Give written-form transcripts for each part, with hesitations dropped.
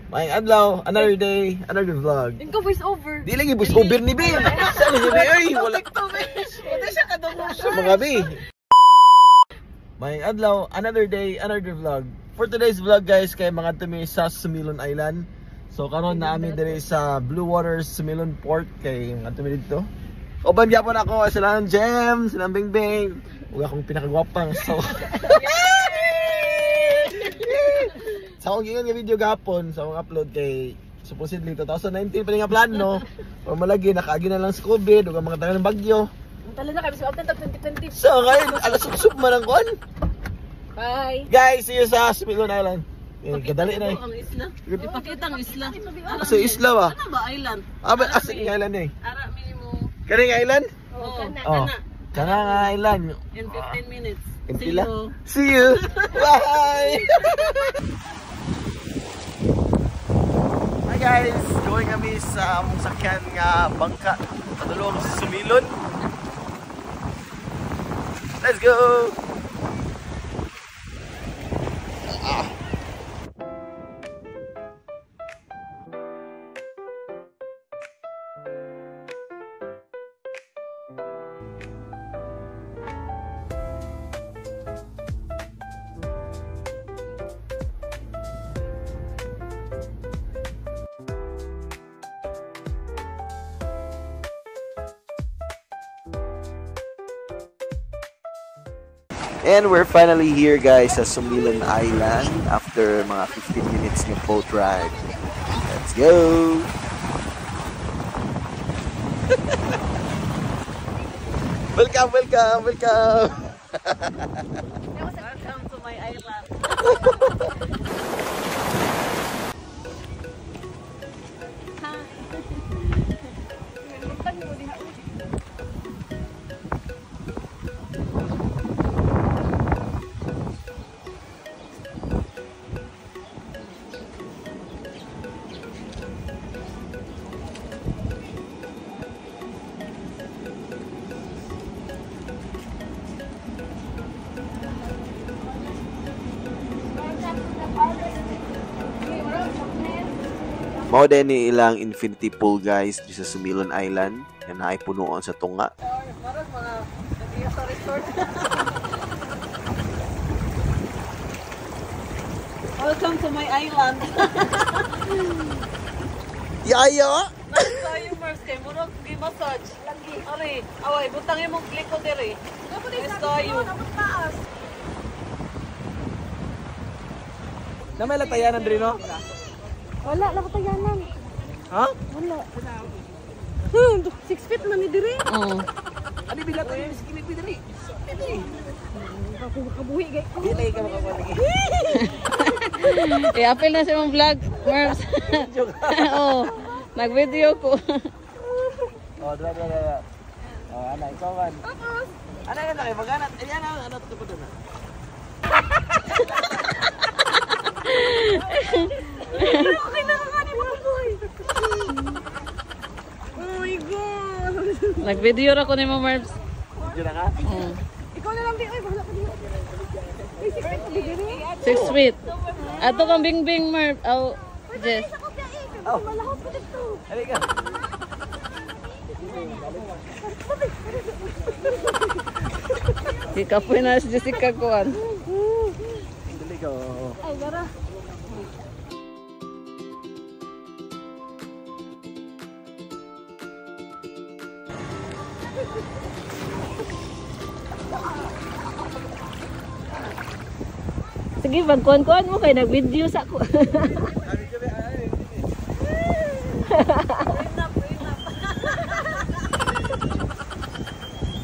Maayong adlaw, another day, another vlog. Yung voice over. Di lagi voice over ni Bin. Saan ni Bin? Ay, wala. Wala siya kadungog. Sa mga bi. Maayong adlaw, another day, another vlog. For today's vlog guys, kay mga tumi sa Sumilon Island. So karon na ami diri sa Blue Waters Sumilon Port kay mga tumi dito. Uban gyapon ako sila ang Gem, sila ang Bingbing. Ug akong pinakagwapang so. Sa akong giingon nga video gapon, sa akong upload kay supposedly 2019 pa ni nga plano. Pero malagi nakaagi na lang sa COVID ug ang mga tagal ng bagyo. Ang tala na kami sa 2020. So ngayon, alas sup man ang kuan. Bye. Guys, see you sa Sumilon Island. Eh, kadali na eh. Ang isla. Ipakita ang isla. Asa isla ba? Ano ba island? Ah, ba asa yung island eh? Ara minimo. Kani nga island? Oo. Oh. Kana nga island. In 15 minutes. In See pila? you. See you. Bye. Hi guys, going kami sa among sakyan nga bangka padulong sa Sumilon. Let's go. And we're finally here guys sa Sumilon Island after mga 15 minutes ng boat ride. Let's go! Welcome, welcome, welcome! Welcome to my island. Mao din ni ilang infinity pool guys di sa Sumilon Island nga naay punuon sa tunga. Marag mga nag-iya sa resort. Welcome to my island. Yaya! Nice tayo, Mars. Kay murag gi-massage. Ari, away, butang imong click ko diri. Nice tayo. Na may latayanan diri no? Wala, lang tayanan. Ha? Wala. 6 feet man ni diri. Oo. Ani bilatan ni skinny diri. Kabuhi gay ko. Dili ka makabaligi. I-appeal na sa imong vlog, Mars. Oo. Nag-video ko. Oh, dra dra dra. Oh, ana ikaw man. Tapos. Ana ana kay maganat. Ayan ana ana to na. Okay na ka ni mga boy. Oh my God. Nag-video ra ko nimo, Marbs. Video na ka? Oo. Ikaw na lang di. Oy, bahala ka di. Ay, 6 feet di diri. 6 feet. Ato kang bingbing, Marb. Aw, Jess. Ako kaya eh. Oh. Malahos ko dito. Ali ka. Di kapoy na si Jessica kuan. Dali ka. Oo. Ay, gara. Sige, magkuan-kuan mo kay nag-video sa ko.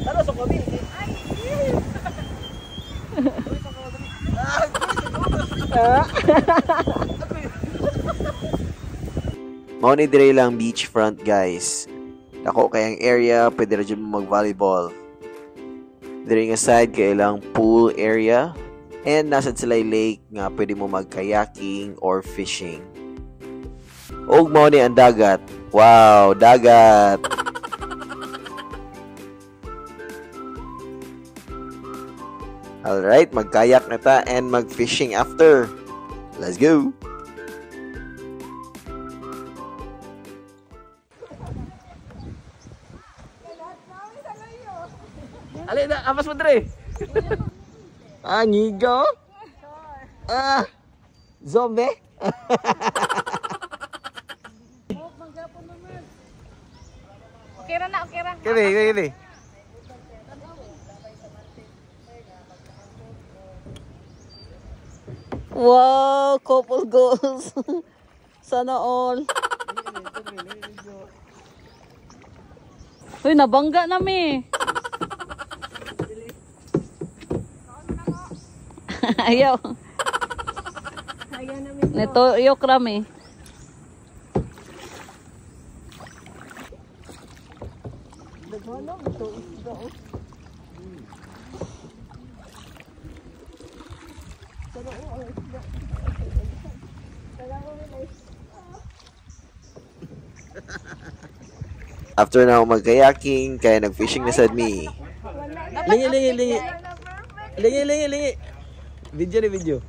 Ano sa kami? Mao ni dire lang beachfront guys. Dako kay ang area, pwede ra jud mo mag-volleyball. Dire nga side kay ilang pool area and nasa sila lake nga pwede mo mag-kayaking or fishing. Og mao ni ang dagat. Wow, dagat. Alright, magkayak na ta and mag-fishing after. Let's go! Apas mo dre. Ah, ngigo. Ah. Zombie. Okay ra na, okay ra. Kini, kini. Wow, couple goals. Sana all. Uy, nabangga na mi. Ayaw. Nito, yok rami. After na ako mag-kayaking, kaya nag-fishing na sad mi. Lingi, lingi, lingi. Lingi, lingi, lingi. Video ni video.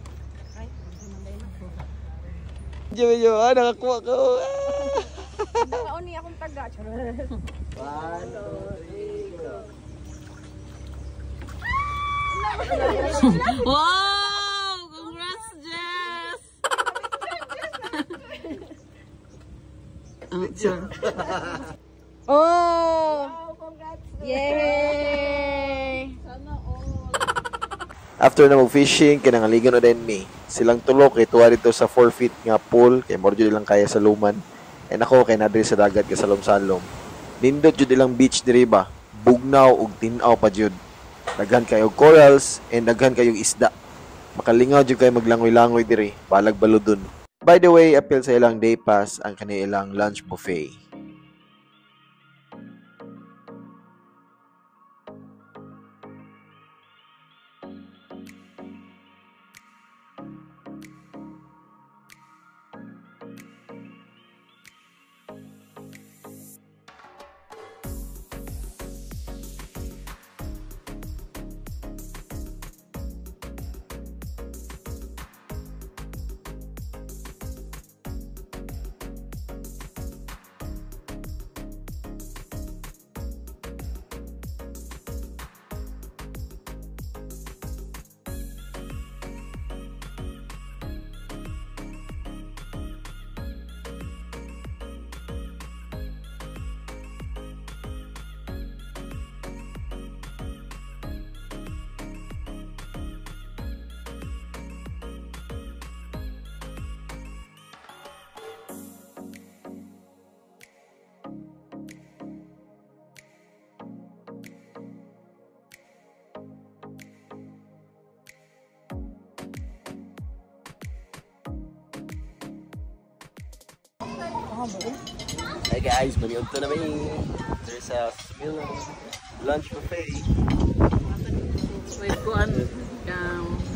Video, video. Ah, nakakuha ko. Ah. Nakaon niya akong taga. One, two, three, go. Wow! Congrats, Jess! Oh! Yay! After na mag-fishing, kinangaligan na din mi. Silang tulo kay tuwa dito sa 4 feet nga pool, kay moro jud ilang kaya sa luman. And ako kay nadiri sa dagat kay salom-salom. Nindot jud ilang beach diri ba. Bugnaw ug tin-aw pa jud. Daghan kayo corals and daghan kayo isda. Makalingaw jud kayo maglangoy-langoy diri, balag baludon. By the way, appeal sa ilang day pass ang kanilang lunch buffet. Hey guys, maniod to na mi. There's a Sumilon lunch buffet With kuan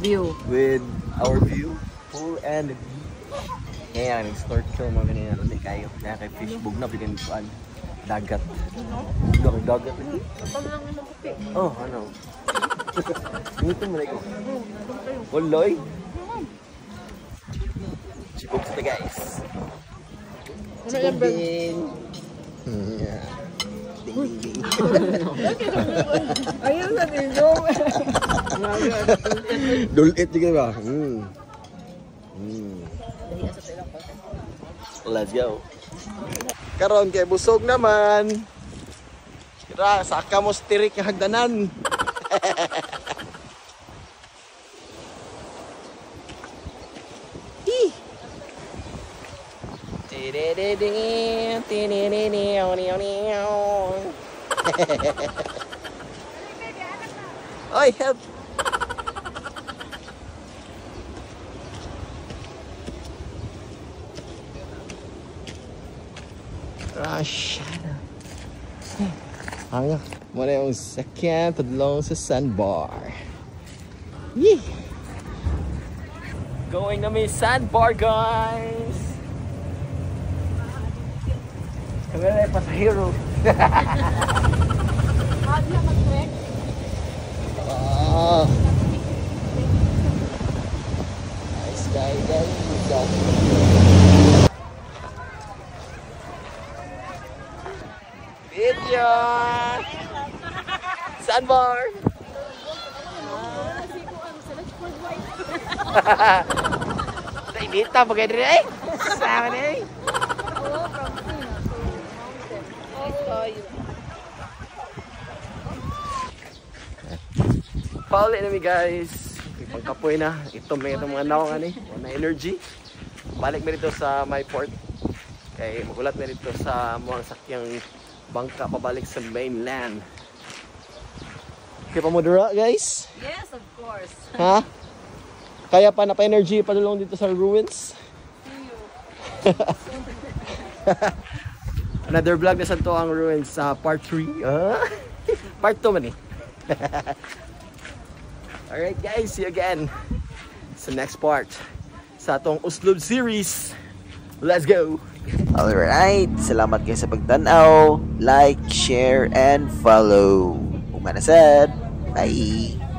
view. With our view, pool and beach. Kaya nag-snorkel mga ganyan, ano kayo. Kaya kay fish bugna bigyan kuan dagat. Bugna kay dagat. Oh, ano? Dito mo ko. Waloy. Chibog sa guys. Chibog din. Yeah. Ding ding ding. Ayun sa dingdong. Dulit juga ba? Let's go. Karon kay busog naman. Kira saka mo stirik nga hagdanan. Oy, help! Rush. Hanga. Muna yung second padlong sa sandbar. Yee! Going na may sandbar, guys! Kami na yung pasahero. Ah. Nice guy, guys. Video! Sandbar! Nainita pa kayo diri eh. Sama na eh. Oh, from sea na to mountain. Nice kayo. Pauli na mi, guys. Pangkapoy na. Ito may itong mga naong ani. Na energy. Balik mi dito sa my port. Kay magulat mi dito sa mga sakyang bangka pabalik sa mainland. Okay pa mo dira, guys? Yes, of course. Ha? Kaya pa na pa energy padulong dito sa ruins? See you. Another vlog na sa to ang ruins sa part 3. Ah? Part 2 man eh. Alright guys, see you again sa next part sa atong Oslob series. Let's go! Alright, salamat kayo sa pagtanaw. Like, share, and follow. Ugma na sad. Bye!